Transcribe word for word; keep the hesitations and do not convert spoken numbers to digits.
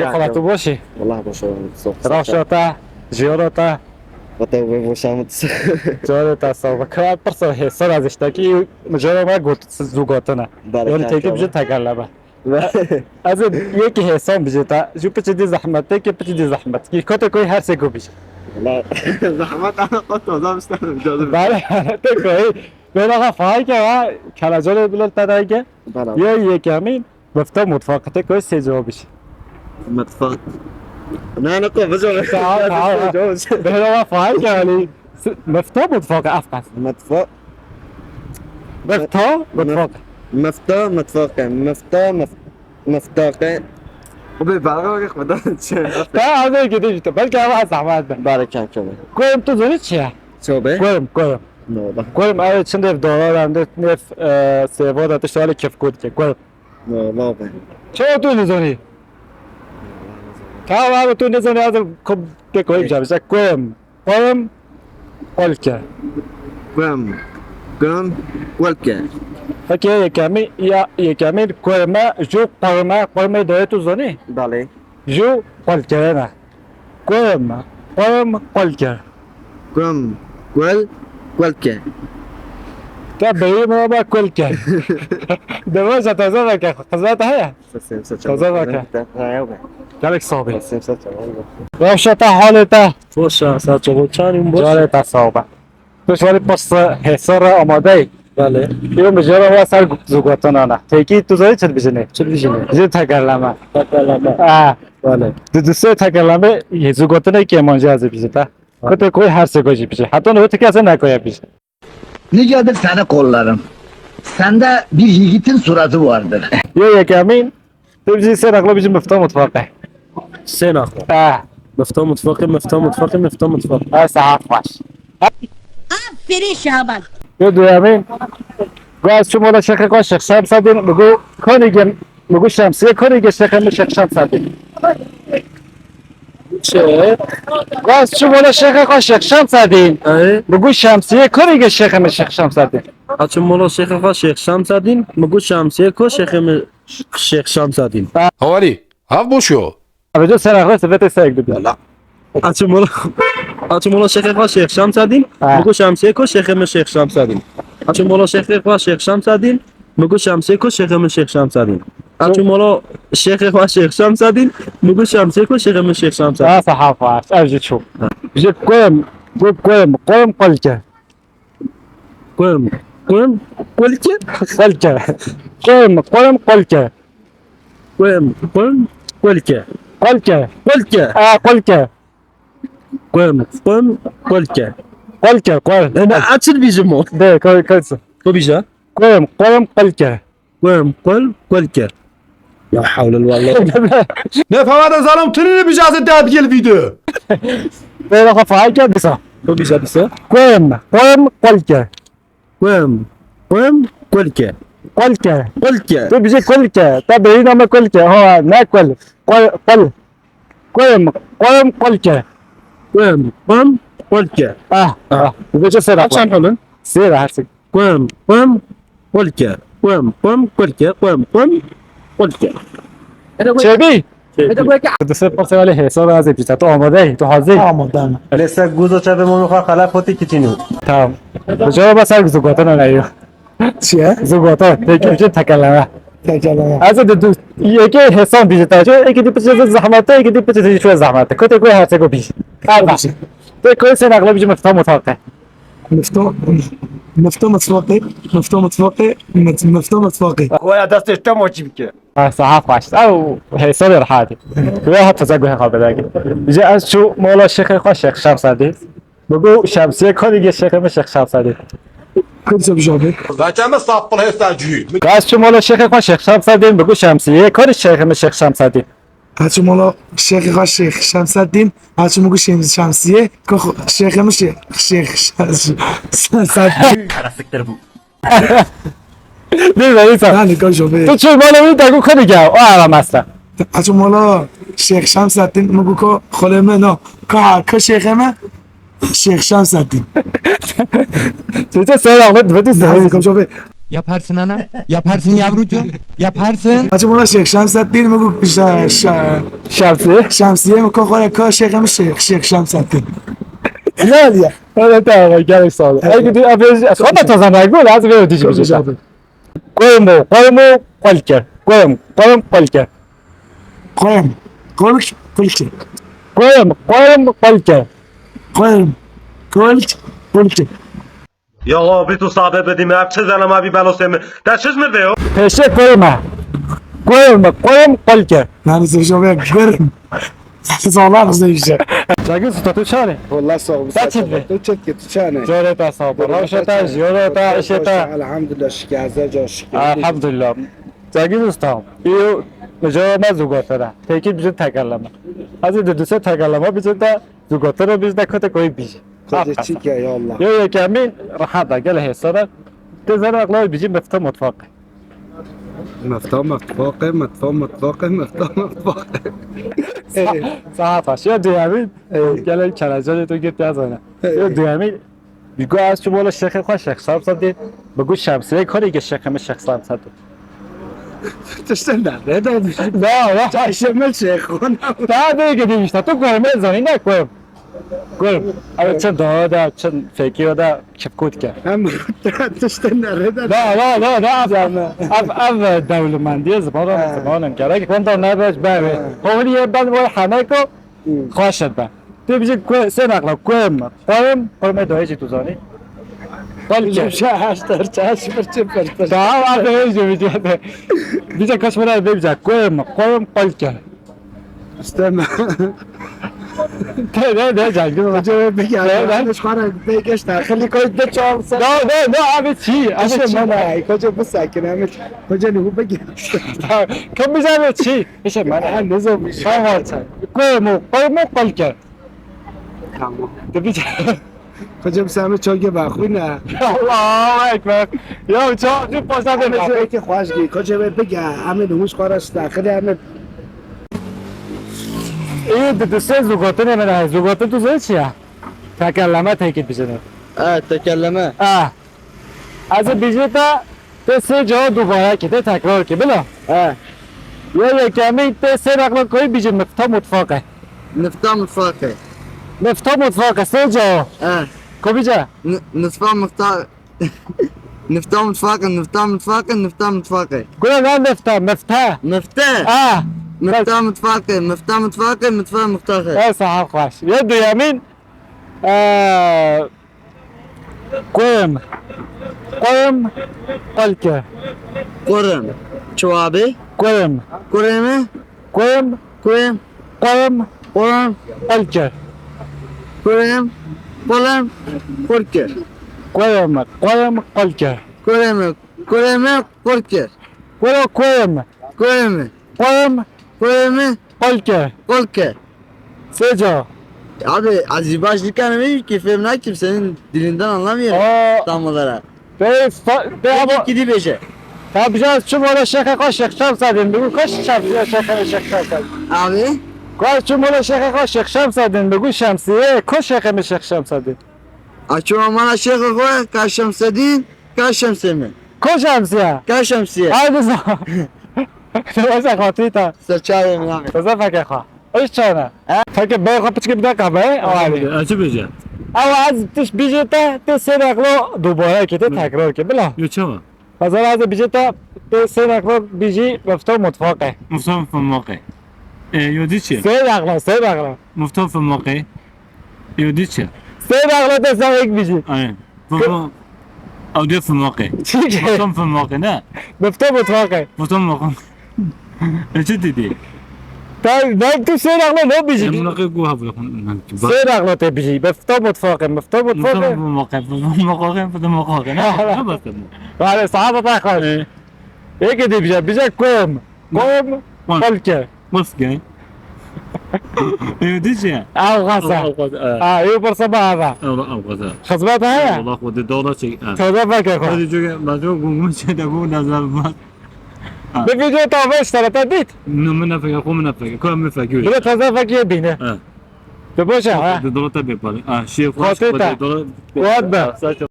Xala tu boş î? Wallah boş oldum. Rewşa te, jiyana te. Xata we boşa min. Carê te sax be. Ka pirsa hêsan ez ji te kî, mijara me got, zû gotine. Bale, Yani têkî çaçawa. Bijî tekerleme. Bale. Ez ê yekî hêsan bijî te. Jû piçî dî zehmet, têkî piçî dî zehmet. Kî kote koy her sê ku bijî. La, zehmet ana kot o zaman işte. Bale, te koy. Bela ha faike ha, kelacanê bilal te dayke. Bale. Ye yekemîn. Mifta mutfaq, te koy sê cevabîş. Mutfaq. Ne, ne, ko, vıcı. Tamam, tamam. Behra faik yani. Mifta mutfaq, afqas. Mutfaq. Mifta mutfaq. Mifta mutfaq. Mifta mif-, mifta. Bu bir balga bak, bu da şey. Tamam, hadi gidelim işte. Belki ama zahmet be. Bari kanka. Koyum tu zoni çi ya? Çobe. Koyum, koyum. Ne oldu? Koyum, evet, şimdi ev dolar, hem de nef, e, sevoda, tiştali kefkut ke. Koyum. Çawa tu nizanî? Tamam abi, tu nizanî, hazır ku-, pek koyayım canım. Sen koyayım. Koyayım. Kolke. Koyayım. Koyayım. Kolke. Peki, yekemi, ya, yekemi koyma, ju koyma, koyma da tu zani? Bale. Ju kolke ne? Koyma, koyma, kolke. Koyma, kol, kolke. Te beyim ama kolke. Devam et, taze bak, hizmet haya. Taze bak. Gelek sağ ol. Rewşa te, halê te. Boş ya, sağ ol. Çanî boş. Carê te sağ ol. Tu ji warî pasta hêsar re amade yî. Bale. Yo, mijara wa ser zûgotina ne. Têkî tu zayî çi dibijinê? Çi dibijinê? Ji tekerleme. Tekerleme. Ha. Bale. Du du sê tekerleme, zûgotinê kêmancî ez ê bijî te. Bale. Kutê koy her sê koy jî bijî. Heta niha tu kesê nekoye bijî. Nicedir seni kollarım. Sende bir yiğitin suratı vardır. Yo, yekemîn. Tu bijî sê nexle bijî mifta mutfaqê. Sê nexle. Eh. Mifta mutfaqê, mifta mutfaqê, mifta mutfaqê. Eh, saet baş. Aferin Şaban. Yo, duyemîn. Gaz çû mola şexê xwe Şêx Şemsedîn, bigu konî gem, bigu şemsiyê konî ge şexê min Şêx Şemsedîn. Çi? Gaz çû mola şexê xwe Şêx Şemsedîn. Ey. Bigu şemsiyê konî ge şexê min Şêx Şemsedîn. Açı mola şexê xwe Şêx Şemsedîn, bigu şemsiyê ko şexê min Şêx Şemsedîn. Hawarî, hev boş yo. Abi, sen akla sepete sayık dedi. Valla. Açı mola, açı mola şexê xwe Şêx Şemsedîn, ha, bigu şemsiyê ko şexê min Şêx Şemsedîn. Açı mola şexê xwe Şêx Şemsedîn, bigu şemsiyê ko şexê min Şêx Şemsedîn. Açı mola şexê xwe Şêx Şemsedîn, bigu şemsiyê ko şexê min Şêx Şemsedîn. Ha, sahafa, ev jî çû. Ha. Ji koyem, gu koyem, koyem kolke. Koyem, koyem, kolke. Kolke. Koyem, koyem, kolke. Koyem, koyem, kolke. Kolke. Kolke. Aa, kolke. Koyem, koyem, kolke. Kolke, kol. E, ne, açıl bizim o. De, kol, kol. Ko bize. Koyem, koyem, kolke. Koyem, kol, kolke. La havle ve la kuvvete. Ne fama da zalim tırını bir cazı da bir video. Böyle kafa gel bize. Ko bize bize. Koyem, koyem, kolke. Koyem, koyem, kolke. Kolke. Kolke. Tu bize kolke. Ta beyin ama kolke. Ha, ne kol? Kol, kol. Koyem, koyem, kolke. Koyem, koyem, kolke. Ah, ah. Bu gece sera. Açan olun. Sera her şey. Koyem, koyem, kolke. Koyem, koyem, kolke. Koyem, koyem, kolke. Çebi. Çebi. Dise parça wale hesaba hazır pişta. Tu amade, tu hazır. Amade. Lesa guzo çabe monu kha khala poti kitinu. Tamam. Cevaba sar guzo gotana ne yo. Çiye? Zû gote, peki, bir şey tekerleme. Tekerleme. Ez de du, yekê hêsan bîjî te. Ço yekê dî piçê zî zehmet e, yekê dî piçê zî ço zehmet e. Kotê koy her sê go bîjî. Erba. Tê koy sê nexle bîjî mifta mutfaqê. Mifta, mifta mutfaqê, mifta mutfaqê, mif-, mifta mutfaqê. Koya destê te maçî bike. Ha, saha xweş. Ew hêsanê rehatî. Wê hat teze guhê xwe bidagî. Ji ez çû mola şêxê xwe Şêx Şemsedîn. Bigo şemsiyê konî ge şêxê min Şêx Şemsedîn. Kırsa bir şey abi. Zaten mi sapıl hesta cüyü. Gaz çi mola şêxê xwe Şêx Şemsedîn, bigo şemsiyê konî şêxê min Şêx Şemsedîn. Açı mola şêxê xwe Şêx Şemsedîn, açı bigo şem-, şemsiyê, ko xo-, şêxê min Şêx, Şêx Şem-, Şemsedîn. Kara siktir bu. Dil ve insan. Yani, koşo be. Tu çul mola wî te ku konî ge, o ara mesta. Açı mola Şêx Şemsedîn, mi gu ko xolê me no. Ka, ka şêxê me, Şêx Şemsedîn. Tu te sera xwe, tu te sera. Nasıl koşo be? Yaparsın ana. Yaparsın yavrucuğum. Yaparsın. Hacı bana Şeyh Şemseddin mi bu şa, şa, Şemsiye. Şemsiye mi kokore ko Şeyh mi Şeyh, Şeyh Şemseddin. Ne ya? Öyle tamam, gerek sağ ol. Ay gidiyor abi. Sonra tazan ay gol az böyle diyeceğim. Koymu, koymu, kolke. Koyum, koyum, kolke. Koyum. Kolk, kolki. Koyum, koyum, kolke. Koyum. Kolk, kolki. Ya abi tu sabe bedime ev çi zelema bi belosê min. Te çiz mi vê o? Peşe koyma. Koyum, koyum, kolke. Yani sen şöyle görün. Siz Allah kızı işte. Cengiz Usta, tu çare? Wallah sağ ol. Sen çi be? Tu çet ki tu çane. Jore ta sağ ol. Rawşe ta, jore ta, işe ta. Elhamdülillah şikâze ca şikâze. Elhamdülillah. Cengiz Usta. Yo, mecara me zugotera. Peki bizim tekerleme. Hazır dediyse tekerleme bizim de zugotera biz de kötü koyup biz. Koca çike ya Allah. Yo, yo, kemi rahat da gel hesara. Te zara akla bizim mefta mutfak. Mefta mutfaqe, mefta mutfaqe, mefta mutfaqe. Saha taş. Ya diyemin. Gel çarajı tu git yazana. Ya diyemin. Bigo az çu bola şexe xwa Şex Samsa de. Bigo şemsiye kare ke şexe mi Şex Samsa de. Tişte nerede? Da, da. Çarşemel Şeyh ona. Daha da gideyim işte. Tu koyma zani ne koyum. Koyum. Abi çen daha da çen feki o da çepkut ke. Hem tişte nerede? Da, da, da, da. Ev, ev dewlemendiye zimanım, zimanım gerek. Konda ne beş be. Hovliye ben vay haneko. Xweş e be. Tê bijî ku sê nexla kuem, kuem, kuem dayê jî tu zanî. Qol ke. Çaş ter, çaş bir çi per. Daha var da öyle bir şey. Bize kaç para de bize kuem, kuem qol ke. İstemem. De de de can. Hoca ve bir Ne, ne? geldi. Biz para bir geç daxili koy da çalsa. Da da da abi çi, abi Eşe çi. mana, koca bu sakin ama. Koca ne bu bir geç. Kam bize abi çi. Eşe mana. Ha ne zor bir şey. Kahvaltı. Kuem, kuem qol ke. Tamam. De bize. Koca bir sami çok gibi bak ne. Allahu Ekber. Ya çok çok fazla Ama bir şöyle ki hoş gibi. Koca ve bir gel. Ama ne hoş para işte. Hadi ama İyi dedi sen zugatın hemen zugatın tu zey çi ya? Tekerleme tekit bize. Evet, tekerleme. Ha. Ez ê bêjê te, tê sê cawa dubare kî, tê tekrar kî, bila. He. Ya yekemî tê sê nexla koyî bêjî mifta mutfaqê. Nifta mutfaqê. Mifta mutfaqê, sê cawa. He. Ko bîce? N- Nifta mutfaqê. Nifta mutfaqê, nifta mutfaqê, nifta mutfaqê. Gula ne mifta, mifta. Mifte. Ah. Mifta mutfaqê, mifta mutfaqê, mifta mutfaqê. Ew saha xweş. Ya duyemîn, e, Kuem. Kuem. Qolke. Kurim. Çiwabê. Kuem. Kureme. Kuem. Kuem. Kuem. Kurim. Qolke. Kurim. Kurim. Kurkir. Kuem. Kuem. Qolke. Kureme. Kureme. Kurkir. Kuro kuem. Kureme. Kuem. Kureme. Qolke. Kolke. Sê cawa. Abi, ez jî baş dikanim ki fêm nakim, senin dilinden anlamıyorum Aa. Tam olarak. Pey fa-, pey ama. Gidi beje. Tabijaz çi mola şexe xwe Şex Şemsedin bigu, kaç şemsiye şexe Şex Şemsedin. Abi. Kaç çi mola şexe xwe Şex Şemsedin bigu şemsiye, ko şexe mi Şex Şemsedin. Açıma mana şexe xwe, ka Şemsedin, ka Şemse mi. Ko şemsiye. Ka Şemsiye. Haydi sa. Neyse xatita. Serçavê min abi. Taze feke xwe. Eş çana. Feke bey xwe piçke bir dakika be. Awali. Açı bece. Awa ez tiş bije te, te sê nexlo dubare ki, te tekrar ki. Bila. Yo çava. Hazar ez bije te, te sê nexlo biji mefta mutfaqe. Muftan fımvaqe. E, yo di çi? Sê nexlo, sê nexlo. Muftan fımvaqe. Yo di çi? Sê nexlo te sen ek biji. Aynen. Fımvaqe. Ew diye fımvaqe. Çünkü Muftan fımvaqe ne? mefta mutfaqe. Muftan fımvaqe. E, çi dedi? Te, ben tu sê nexlo ne biji. Fımvaqe gu hafle. Sê nexlo te biji. Mefta mutfaqe, mefta Muftan mutfaqe. fımvaqe. Fımvaqe. Fımvaqe ne? Ne bastın? Vale, saha da xwe. Eke de bije, bije kom. Kom. Kolke. What's gay? Yo di çi? Aw xasa. Aw, aw, aw. Ha, yo persa bava. Allah, Allah, Allah. Xizmet heye. Allah, xwe de dola çek. Ha. Tövbe feke xwe. Hadi çoke, ben çok gugum çek de bu nazar mas. Bir video ta beş tane ta dit. No, min nefeke, xwe min nefeke. Ko min feke. Bir de taze feke bine. Ha. De boşa ha. De dola tabi pali. Ha, şey, Xatê te. Dola. Kuat be.